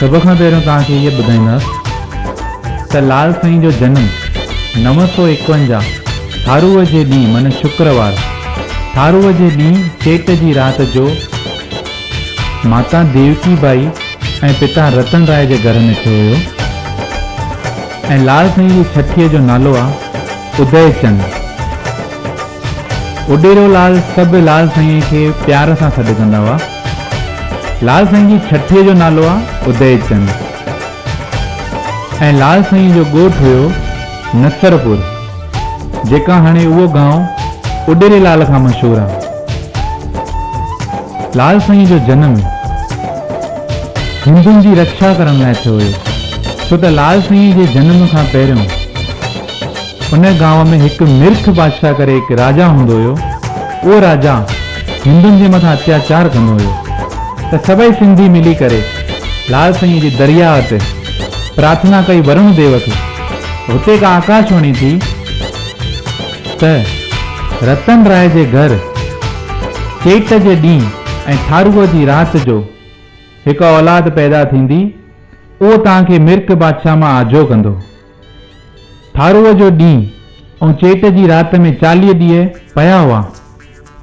سڀ کان پهريون توهان کي اهو ٻڌائينداس ته لال سائين جو جنم 951 ٿاروء جي ڏينهن معنيٰ شڪروار ٿاروء جي ڏينهن چيٽ جي رات جو ماتا ديوڪي ٻائي ۽ پتا رتن راء جي گهر ۾ ٿيو هيو ۽ لال سائين جي ڇٺيء جو نالو آ ادي چند. اڏيرو لال سڀ لال سائينء کي پيار سان سڏ ڪندا هئا. لال سائين جي ڇٺيء جو نالو آ ادي چند ۽ لال سائينء جو ڳوٺ هيو نصرپور جيڪا هاڻي اهو گانء اڏيري لال کان مشهور آ. لال سائينء جو جنم هندن جي رڪشا ڪرڻ لاء ٿيو هيو ڇو ته لال سائينء جي جنم کان پهريون ان گانء ۾ هڪ مرک بادشاهه ڪري هڪ راجا هوندو هيو. اهو راجا هندن جي مٿان اتياچار ڪندو هيو ته سڀئي سنڌي ملي ڪري لال سائينء جي درياهه تي پرارٿنا ڪئي ورڻ ديو کي. هتي هڪ آڪاشواڻي ٿي ته رتن راء جي گهر چيٽ جي ڏينهن ۽ ٺاروء جي رات جو هڪ اولاد پيدا ٿيندي، اهو توهان کي مرک بادشاهه مان آجو ڪندو. ٺاروء جو ڏينهن ۽ چيٽ جي رات ۾ 40 ڏينهن پيا هئا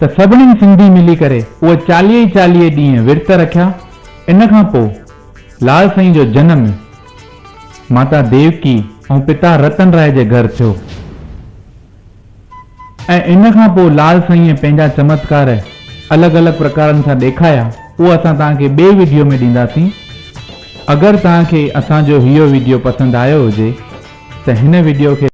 ته سڀنين سنڌي ملي ڪري اهي 40 ئي 40 ڏينهن ورت رکيا. ان کان پوء لال سائين جو جنم ماتا ديوڪي ۽ پتا رتن راء جي گهر ٿيو ۽ ان کان پوء لال سائينء پنهنجا چمتڪار الڳ الڳ پرڪارن سان ڏيکايا. اهو اسان توهان کي ٻئي وڊيو ۾ ڏينداسين. اگر توهان کي اسان جو هيء وڊيو پسند آيو هجي ته هن وڊيو کي.